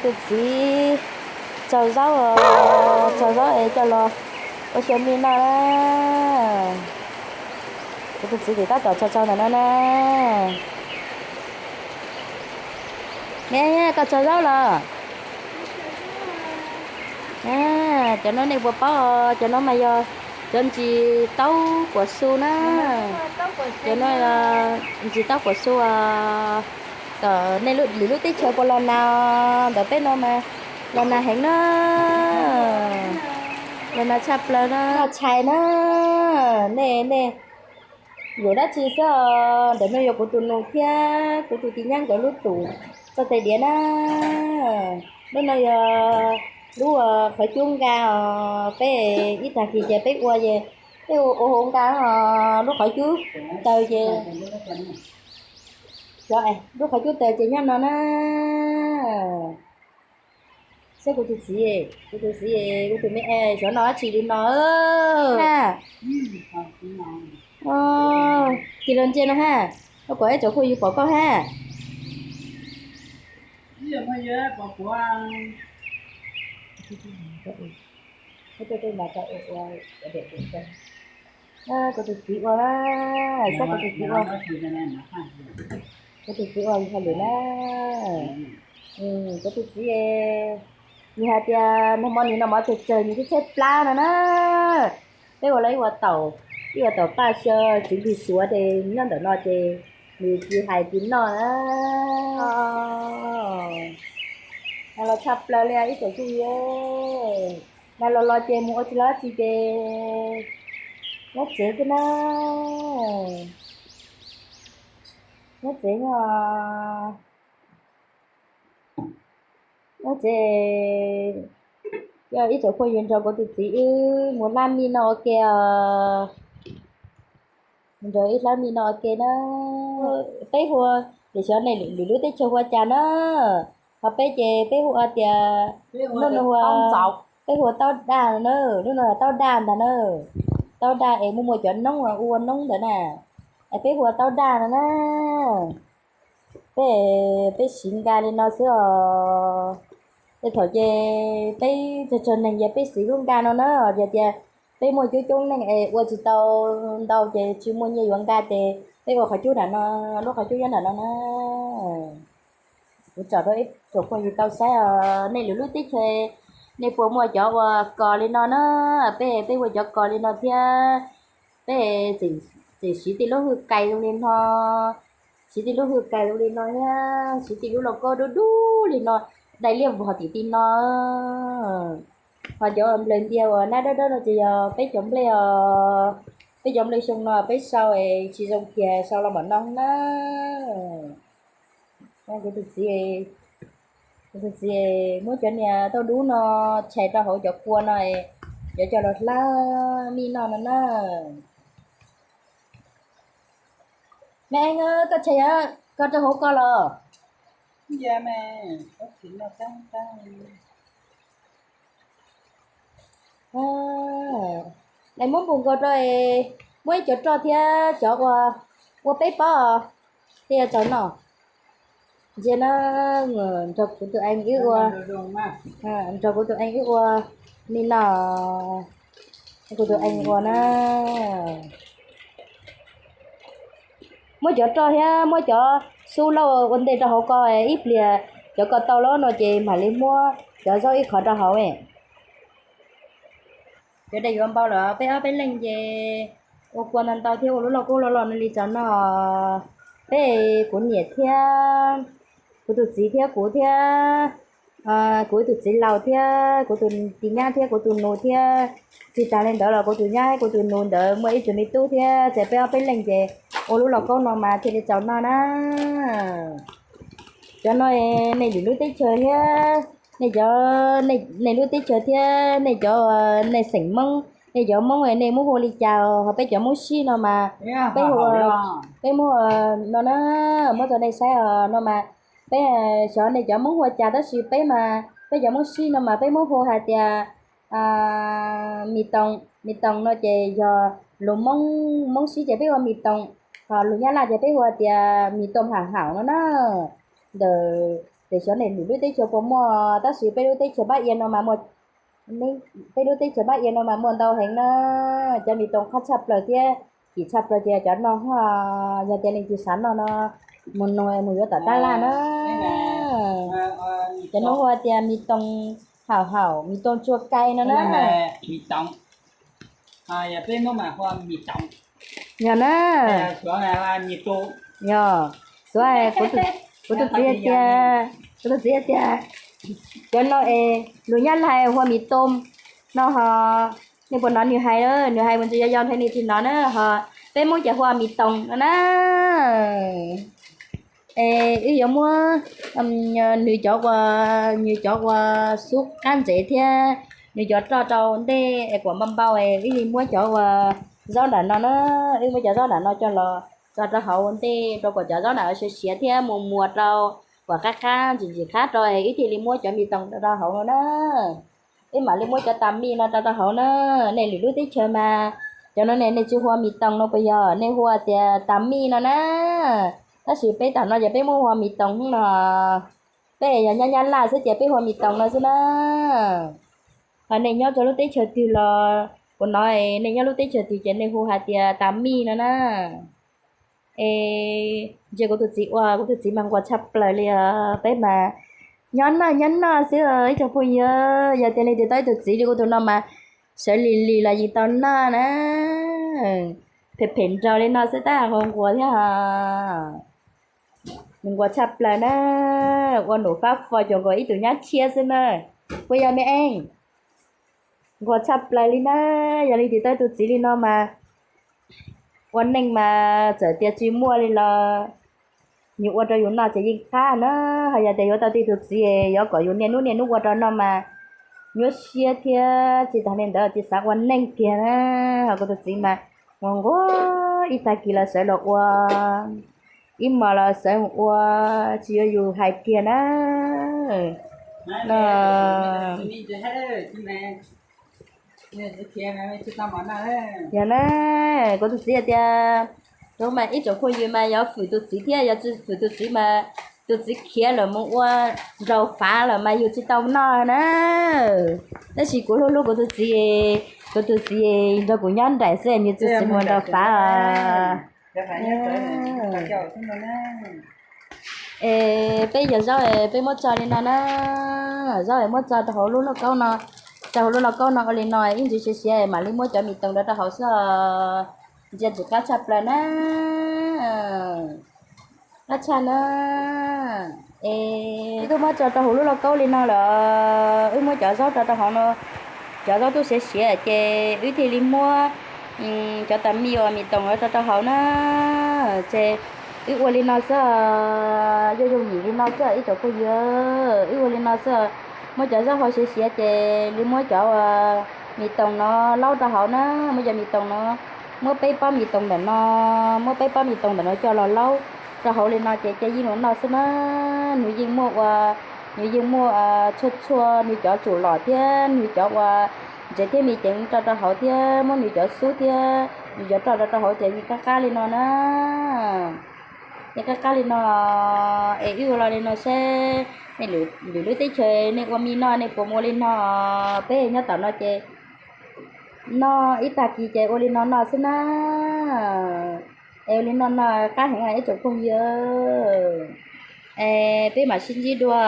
Tus txiv tsaug zaub, tsaug zaub es coj los ua xyaw mij noj na. Kuv tus txiv tim tab tom tsaug tsaug ntawm no na. Ne, koj tsaug zaub los? Cov no nej puas paub, cov no mas yog cov ntsis taub kuas xu na. Cov no ntsis taub kuas xu. Tom nej lwm lub teb chaws puas los nas, ntawm peb no mas los nas heev na. Los nas tshaj plaws na, tshais na. Nej, nej yuav dab tsi xwb? Ntawm no yog kuv tus nus thiab kuv tus tij nyab nkawd lub tus txoj tais diav na. Lub no yog lub qhov cub nka os. Peb ib tag kis ces peb ua es peb ua hauv nka os. Lub qhov cub taws ces, lub qhov cub taws ces nyob no na. Saib kuv tus txiv, kuv tus txiv, kuv tus me es xyov noj dab tsi li no na. Tig los ntsia no ha, koj kom ib tsoom phooj ywg pom koj ha. Kuv tus txiv ua na, saib kuv tus txiv ua. Kuv tus txiv ua hauj lwm na. Kuv tus txiv, nws hais tias nag hmo nws noj mov tsawg tsawg nws thiaj tshaib plab no na. Peb ua lawv ib ua taum, ib ua taum paj xyaw txiv nplig suav ces nyob ntawm no ces nws tsis hais tsis noj na. Nag los tshaj plaws li ib tsoom phooj ywg. Nag los los ces mus ua tsis los tsis ces nyob tsev xwb na. Nyob tsev os. Nyob tsev, ib tsoom phooj ywg nrog kuv tus txiv wb mus hlab mij noj ua ke os. Nrog wb hlab mij noj ua ke na. Peb hu, tiam sis nej lwm lub teb chaws hu ua cas na? Ho peb ces peb hu ua tias, lub no hu, peb hu ua taub daj na, lub no taub daj ntag na. Taub daj es muaj muaj cov noob ua noob ntawd na, es peb hu ua taub daj no na. Peb, peb siv nka li no xwb os. Tej thaum ces peb tsawg tsawg neeg ces peb siv lub nka no na, yog tias peb muaj coob coob neeg es ua tsis tau ntau ces tsis muaj nyiaj yuav nka ces peb ua qhov cub nram no, lub qhov cub nyob nram no na. Kuv tsom rau ib tsoom phooj ywg tau saib os, nej lwm lub teb chaws nej puas muaj cov ua kos li no na? Peb, peb muaj cov kos li no thiab. Peb tseem siv tij lub hwj kais zoo li no, siv tij lub hwj kais zoo li no thiab, siv tij lub lauj kaub dub dub li no, dai liaj vog tim tij no. Ho cov nplawg ntiag uas nab dawb dawb no ces yog peb cov nplej os. Peb cov nplej xyoo no peb sau es tsis zoo kiag, sau los mam noj na. Kuv tus txiv, kuv tus txiv muab cov niag tauj dub no tshais rau hauv cov kua no, yuav coj los hlab mij noj no na. Me Eeb, koj tshais ko rau hauv ko los? Lawv muab npus nkaus rau, muab ib cov roj thiab cov ua, ua peb pob os, tej tsaus no. Ntsia na, nrog kuv tus ees wb ua, nrog kuv tus ees wb ua, mij noj, kuv tus ees ua na. Muab cov roj thiab muab cov xub lauj ua ntej rau hauv ko, ib pliag cov ko tau lawm no ces mam li muab cov zaub ib qho rau hauv. Cov dej yuav npau lawm, peb ob peb leeg ces ua kua ntau ntau thiab ua lub lauj kaub loj loj no li tsaus no. Peb, kuv niam thiab, kuv tus txiv thiab kuv thiab, kuv tus txiv laus thiab kuv tus tij nyab thiab kuv tus nus thiab, tsis tas li ntawd los kuv tus nyab kuv tus nus ntawd muaj ib tug me tub thiab, ces peb ob peb leeg ces ua lub lauj kaub no mas thiaj li tsaus no na. Cov no nej lwm lub teb chaws thiab, nej cov, nej lub teb chaws thiab nej cov, nej xeem Hmoob, nej cov Hmoob nej muab hu li cas? Ho peb cov Hmoob sib no mas peb hu, peb muab no na, muab rau nej saib os no mas peb, xyov nej cov Hmoob hu ua cas tab sis peb mas peb cov Hmoob sib no mas peb muab hu hais tias mis toos, mis toos no ces yog lus Hmoob, Hmoob sib ces peb hu ua mis toos, ho lus Nyab Laj ces peb hu ua tias mì tôm hảo hảo no na. Ntawm Tsis xyov nej lwm lub teb chaws puas muaj, tab sis peb lub teb chaws Pab Ia no mas muaj, peb lub teb chaws Pab Ia no mas muaj ntau heev na. Cov mis toos qab tshaj plaws thiab kim tshaj plaws ces cov no, yog tias leej twg xav noj no mus nug mus yuav tom tab laj na. Cov no hu tias mis toos hauv hauv, mis toos tsua kai no na. Yog na. Yog, xav, kuv tus txiv tias, kuv tus txiv tias cov no es lus Nyab Laj hu ua mis toos no ho. Nej puas hnov nws hais, nws hais mus ntsis yau yau nrhe nws tsis hnov na ho. Peb Hmoob ces hu ua mis toos no na. Es wb yuav muab nws cov ua, nws cov ua xub qab ntsev thiab nws cov roj rau ntej es kuam npau npau es wb li muab cov ua zaub nram no na. Wb muab cov zaub nram no coj los tso rau hauv ntej rau kom cov zaub nram siav siav thiab mus muas rau kom qab qab ntsim ntsim qab rau es wb thiaj li muab cov mis toos rau rau hauv no na. Wb mam li muab cov tas mij no rau rau hauv na. Nej lwm lub teb chaws mas cov no ne nej tsis hu ua mis toos no puas yog, nej hu ua tias tas mij no na. Tab sis peb tam no ces peb muab hu ua mis toos no. Peb yog nyob Nyab Laj xwb ces peb hu ua mis toos no xwb na. Ho nej nyob rau lub teb chaws twg los kuv no, nej nyob lub teb chaws twg ces nej hu hais tias tas mij no na. Es ntsia kuv tus txiv ua, kuv tus txiv mas nquag tshaj plaws li os. Peb mas nyob noj nyob noj xwb os ib tsoom phooj ywg. Yog tias leej twg tau ib tug txiv li kuv tus no mas sawv lig lig los yeej tau noj na. Phem phem nraug li no xwb tab nquag nquag thiab os. Nws nquag tshaj plaws na, ua num fab fo cuag nkaus ib tug nyab tshiab xwb na. Puas yog me eej? Nquag tshaj plaws li na. Yog leej twg tau ib tug txiv li no mas ua neej mas txawm tias tsis muaj li los yus ua rau yus noj ces yeej qab na. Ho yog tias yuav tau tib tug txiv yuav kom yus niaj hnub niaj hnub ua rau noj mas nyuaj siab thiab tsis tas li ntawd tsis xav ua neej kiag na. Ho kuv tus txiv mas nquag nquag ib tag kis los sawv los ua, ib hmos los sawv mus ua, tsis yuav yus hais kiag na. No yog na, kuv tus txiv hais tias, mas ib tsoom phooj ywg mas yog fwm tus txiv thiab yog tsis fwm tus txiv mas tus txiv khiav lawm mus ua nraus fav lawm mas yus tsis tau noj na. Tab sis kuv hlub hlub kuv tus txiv, kuv tus txiv nrog kuv nyob nraim xwb nws tsis mus nraus fav. Es peb yog zaub peb muab tso li no na, zaub es muab tso rau hauv lub lauj kaub no, rau hauv lub lauj kaub no ua li no ib ntsis siav siav mam li muab cov mis toos rau rau hauv xwb. Ntsia ntsis qab tshaj plaws na, qab tshaj na. Es wb twb muab tso rau hauv lub lauj kaub li no lawm, wb muab cov zaub rau rau hauv no, cov zaub twb siav siav ces wb thiaj li muab cov tas mij uas mis toos rau rau hauv na. Ces wb ua li no xwb, yooj yooj yim li no xwb ib tsoom phooj ywg, wb ua li no xwb. Muab cov zaub hauv siav siav ces li muab cov mis toos no laub rau hauv na, muab cov mis toos no, muab peb pob mis toos ntawm no, muab peb pob mis toos ntawm no coj los laub rau hauv li no ces cia yeej los noj xwb na. Nws yeej muaj ua, nws yeej muaj txhua txhua nws cov tsum los thiab nws cov ua ntsev thiab me ceev rau rau hauv thiab muab nws cov xub thiab nws cov roj rau rau hauv ces yeej qab qab li no na. Yeej qab qab li no. Es wb ua los li no seb nej lwm lub teb chaws nej ua me no nej puas mus ua li no. Peb nyob tom no ces noj ib tag kis ces ua li no noj xwb na. Es ua li no noj qab heev ib tsoom phooj ywg. Es peb mam sib ntsib dua.